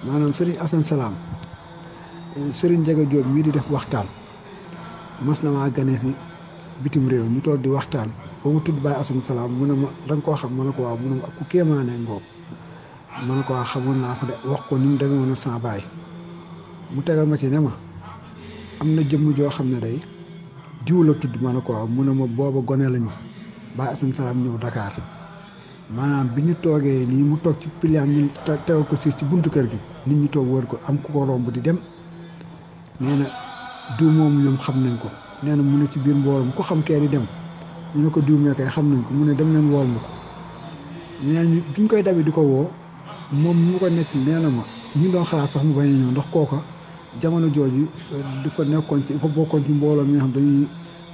maanaam Serigne Assane Salam Serigne Ndiaga Diop mii di def waxtaan mas na maa gane si bitim réew ñu toog di waxtaan ba mu tudd Baye Assane Salam mu ne ma da nga koo xam ma ne ko waaw mu ne ma ku kéemaane ngoog ma ne ko waaw xamoon naa ko de wax ko ni mu demee woon sama baay mu tegal ma ci ne ma am na jëmm joo xam ne day diw la tudd ma ne ko waaw mu ne ma booba gone lañu Baye Assane Salam ñëw Dakar maanaam bi ñu toogee nii mu toog ci piliam ñu teewal ko ci buntu kër gi nit ñi toog wër ko am ku ko romb di dem nee na diw moom ñoom xam nañ ko nee na mu ne ci biir mbooloo mu ko xam kee di dem ñu ne ko diw mee kay xam nañ ko mu ne dem leen wool ma ko nee na duñ koy dabi di ko woo moom ñu ko nekk nee na ma ñu doon xalaat sax mu bañ a ñëw ndax kooka jamono jooju dafa nekkoon ci dafa bokkoon ci mbooloo mi nga xam dañuy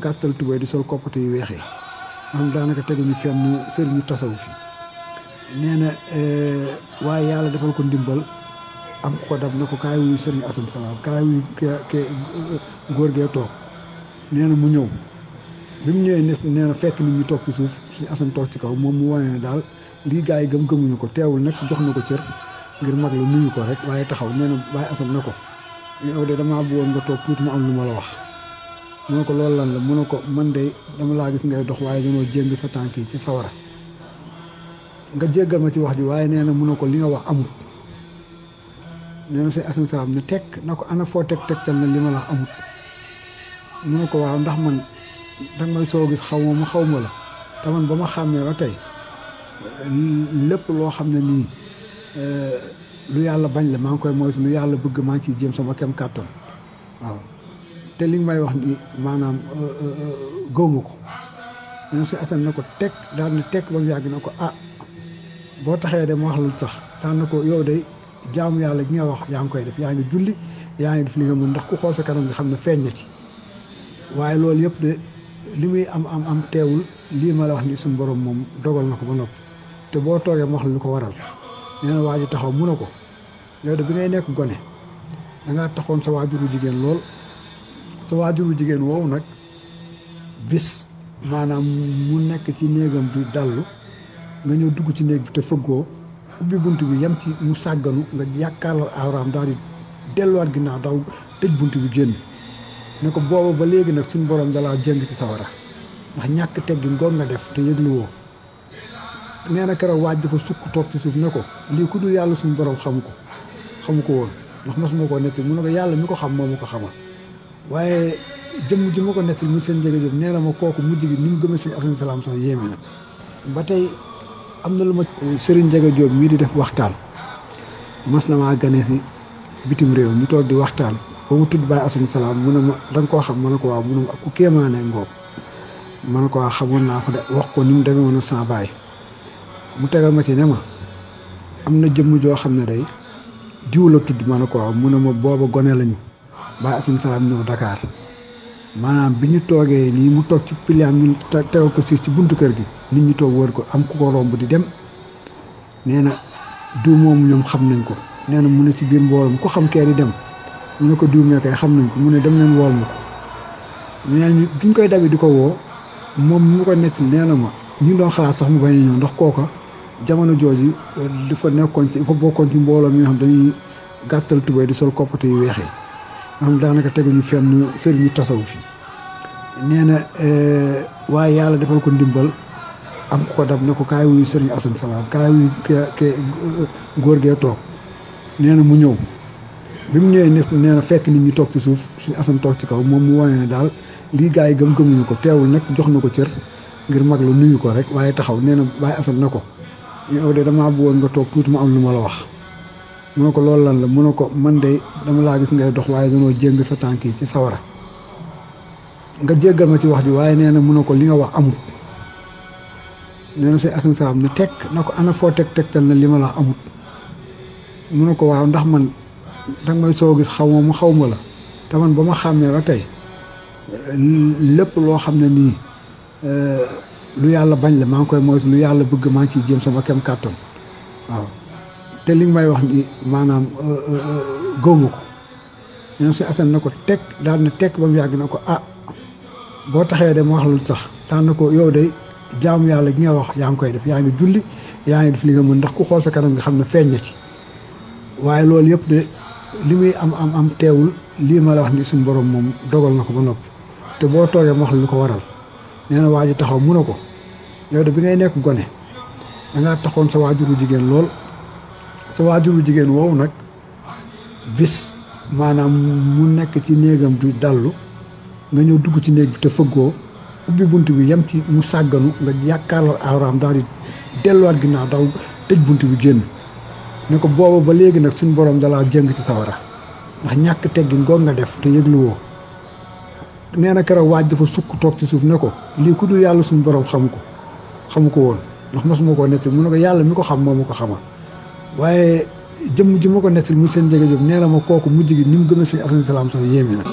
gàttal tubéy di sol koppate yu weex yi nga xam daanaka teguñu fenn sëriñu tasawu fi nee na waaye yàlla defal ko ndimbal am ko dab na ko kaay wuyu Serigne Assane Salam kaay wuyu ke góor gee toog nee na mu ñëw bi mu ñëwee nee na fekk nit ñi toog ci suuf suñu Assane toog ci kaw moom mu wane ne daal lii gars yi gëm-gëmuñu ko teewul nag jox na ko cër ngir mag la nuyu ko rek waaye taxaw nee na Baye Assane na ko yow de damaa bëggoon nga toog tuuti mu am lu ma la wax mu ne ko loolu lan la mu ne ko man de dama laa gis ngay dox waaye danoo jéng sa tànk yi ci sawara nga jéggal ma ci wax ji waaye nee na mu ne ko li nga wax amut nee na Serigne Assane Salam ne tekk na ko ana foo tegtal na li ma la wax amut mu ne ko waaw ndax man danga may soo gis xaw ma la te man ba ma xàmmee ba tey lépp loo xam ne nii lu yàlla bañ la maa ngi koy moytu lu yàlla bëgg maa ngi ciy jéem sama kem kàttan waaw te li nga may wax ni maanaam gëwma ko ñoom Serigne Assane na ko tekk daal ne tekk ba mu yàgg na ko ah boo taxee de ma wax lu tax daal na ko yow de jaamu yàlla gi nga wax yaa ngi koy def yaa ngi julli yaa ngi def li nga mën ndax ku xool sa kanam nga xam ne feeñ na ci waaye loolu yëpp de li muy am teewul lii ma la wax ni suñu borom moom dogal na ko ba noppi te boo toogee ma wax la lu ko waral nee na waa ji taxaw mu ne ko yow de bi ngay nekk gone da ngaa taxoon sa waajuru jigéen lool sa waajuru jigéen woowu nag bis maanaam mu nekk ci néegam bi dallu nga ñëw dugg ci néeg bi te fëggoo ubbi bunt bi yem ci mu sàgganu nga yàkkaarloo awraam daal di delluwaat ginnaaw daw tëj bunt bi génn ne ko booba ba léegi nag suñu borom dalaa jëng ci sawara ndax ñàkk teggin goog nga def te yëglu woo nee na keroog waaj dafa sukk toog ci suuf ne ko lii ku dul yàlla suñu borom xamu ko woon ndax mosuma koo nettali mu ne ko yàlla mi ko xam moo ma ko xamal waaye jëmm ji ma ko nettali mu seen Ndiaga Diop nee na ma kooku mujj gi ni mu gëmee Serigne Assane Salam sax yéeme na ba tey am na lu ma Serigne Ndiaga Diop mii di def waxtaan mas na maa gane si bitim réew ñu toog di waxtaan ba mu tudd Baye Assane Salam mu ne ma da nga koo xam ma ne ko waaw mu ne ma ku kéemaane ngoog ma ne ko waaw xamoon naa ko de wax ko ni mu demee woon sama baay mu tegal ma ci ne ma am na jëmm joo xam ne day diw la tudd ma ne ko waaw mu ne ma booba gone lañu Baye Assane Salam ñëw Dakar maanaam bi ñu toogee nii mu toog ci piliam ñu teewal ko ci buntu kër gi nit ñi toog wër ko am ku ko romb di dem nee na diw moom ñoom xam nañ ko nee na mu ne ci biir mbooloo mu ko xam kee di dem ñu ne ko diw mee kay xam nañ ko mu ne dem leen wool ma ko nee na duñ koy dabi di ko woo moom ñu ko nekk nee na ma ñu doon xalaat sax mu bañ a ñëw ndax kooka jamono jooju dafa nekkoon ci dafa bokkoon ci mbooloo mi nga xam dañuy gàttal tubéy di sol koppate yu weex yi nga xam daanaka teguñu fenn sëriñu tasawu fi nee na waaye yàlla defal ko ndimbal am ko dab na ko kaay wuyu Serigne Assane Salam kaay wuyu ke góor gee toog nee na mu ñëw bi mu ñëwee nee na fekk nit ñi toog ci suuf suñu Assane toog ci kaw moom mu wane ne daal lii gars yi gëm-gëmuñu ko teewul nag jox na ko cër ngir mag la nuyu ko rek waaye taxaw nee na Baye Assane na ko yow de damaa bëggoon nga toog tuuti mu am lu ma la wax mu ne ko loolu lan la mu ne ko man de dama laa gis ngay dox waaye danoo jéng sa tànk yi ci sawara nga jéggal ma ci wax ji waaye nee na mu ne ko li nga wax amut nee na Serigne Assane Salam ne tekk na ko ana foo tegtal na li ma la wax amut mu ne ko waaw ndax man danga may soo gis xaw ma la te man ba ma xàmmee ba tey lépp loo xam ne nii lu yàlla bañ la maa ngi koy moytu lu yàlla bëgg maa ngi ciy jéem sama kem kàttan waaw te li nga may wax ni maanaam gëwma ko ñoom Serigne Assane na ko tekk daal ne tekk ba mu yàgg na ko ah boo taxee de ma wax lu tax daal na ko yow de jaamu yàlla gi nga wax yaa ngi koy def yaa ngi julli yaa ngi def li nga mën ndax ku xool sa kanam nga xam ne feeñ na ci waaye loolu yëpp de li muy am teewul lii ma la wax ni suñu borom moom dogal na ko ba noppi te boo toogee ma wax lu ko waral nee na waa ji taxaw mu ne ko yow de bi ngay nekk gone da ngaa taxoon sa waajuru jigéen lool sa waajuru jigéen woowu nag bis maanaam mu nekk ci néegam di dallu nga ñëw dugg ci néeg bi te fëggoo ubbi bunt bi yem ci mu sàgganu nga jàkkaarloo awraam daal di delluwaat ginnaaw daw tëj bunt bi génn ne ko booba ba léegi nag suñu borom dalaa jëng ci sawara ndax ñàkk teggin goog nga def te yëgluwoo nee na keroog waaj dafa sukk toog ci suuf ne ko lii ku dul yàlla suñu borom xamu ko woon ndax mosuma koo nettali mu ne ko yàlla mi ko xam moo ma ko xamal waaye jëmm ji ma ko nettali mu seen Ndiaga Diop nee na ma kooku mujj gi ni mu gëmee sëñ Assane Salam sax yéeme na.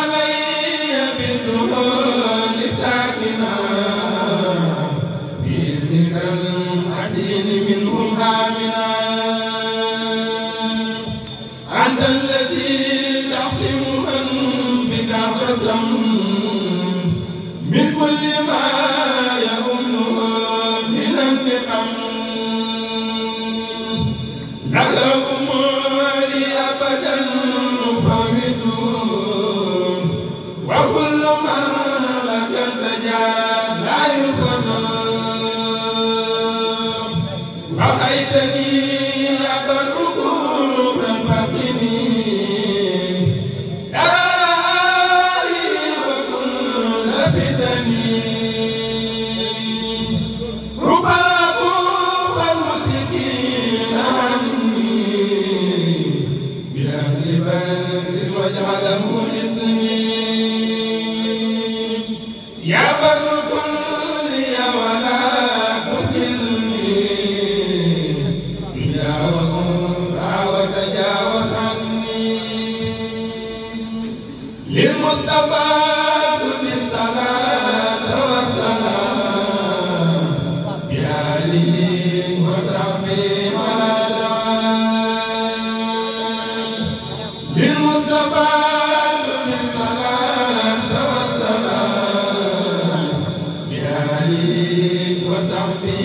علي بدون ساكنا ما يظنه من النقم لك أموري أبدا مفوض وكل من لك التجا لا يفضل رأيتني أبرك من فقدي داري وكل فتني رباب المشركين عني بأهل بدر واجعله اسمي يا بر كل ولا تجلني يا وغرى وتجاوز عني للمصطفى بالصلاة والسلام بآله وصحبه ولا دوام للمصطفى بالصلاة والسلام بآله وصحبه